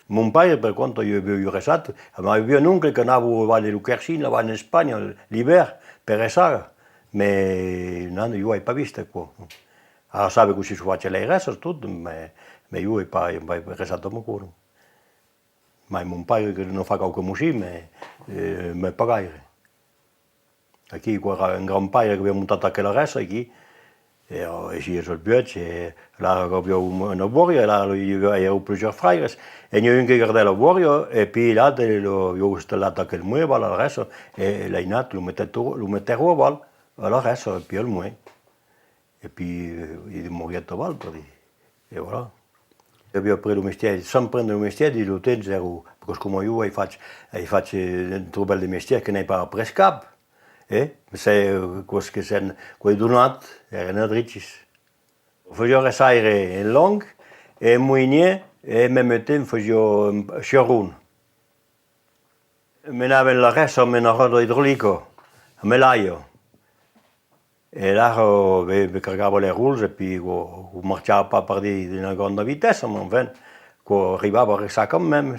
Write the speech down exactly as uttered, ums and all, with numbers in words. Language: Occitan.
Mon paire, per contra, i aviá ressat, aviá un oncle qu'anava aval de lo Quercin, aval en Espanha, l'ivèrn, per ressar, mès non, ieu ai pas vist aquò. Ara sabe cossí se fasiá las ressas, tot, mès, mès ieu ai pas, ai pas ressat amb aquò, non. Mai mon paire que ne fa quauque mocin, mès, eh, mès pas gaire. Aquí, quò èra un grand-paire qu'aviá montat aquela ressa aquí. E, e si es al buèch, e alara qu'aviá una bòria, e alara i aviá, i aviá plusieurs fraires. E n'i a un que gardèt la bòria, e pi l'autre, lo, aviá installat aquel molin aval a la ressa, e l'ainat lo metèt, lo metèron aval a la ressa, e pi al molin. E pi, eh, i demorièt aval, per dire. E voilà. Aviá aprés lo mestièr, sans prendre lo mestièr, dins lo temps, èra, perque coma ieu ai fach, ai fach, eh, un trobèl de mestièrs que n'ai pas aprés cap, eh? Sai, eh, quò's que sèn, quò's donat, èran adrichis. Fasiá ressaire en long, e molinièr, e en mème temps fasiá, eh, charron. Menàvem la ressa amb una ròda idrolica, amb l'aiga. E alara, ve, ve cargava les rols e pi quò, quò marchava pas per dire d'una granda vitessa, mas enfin, quò arribava a ressar quand même.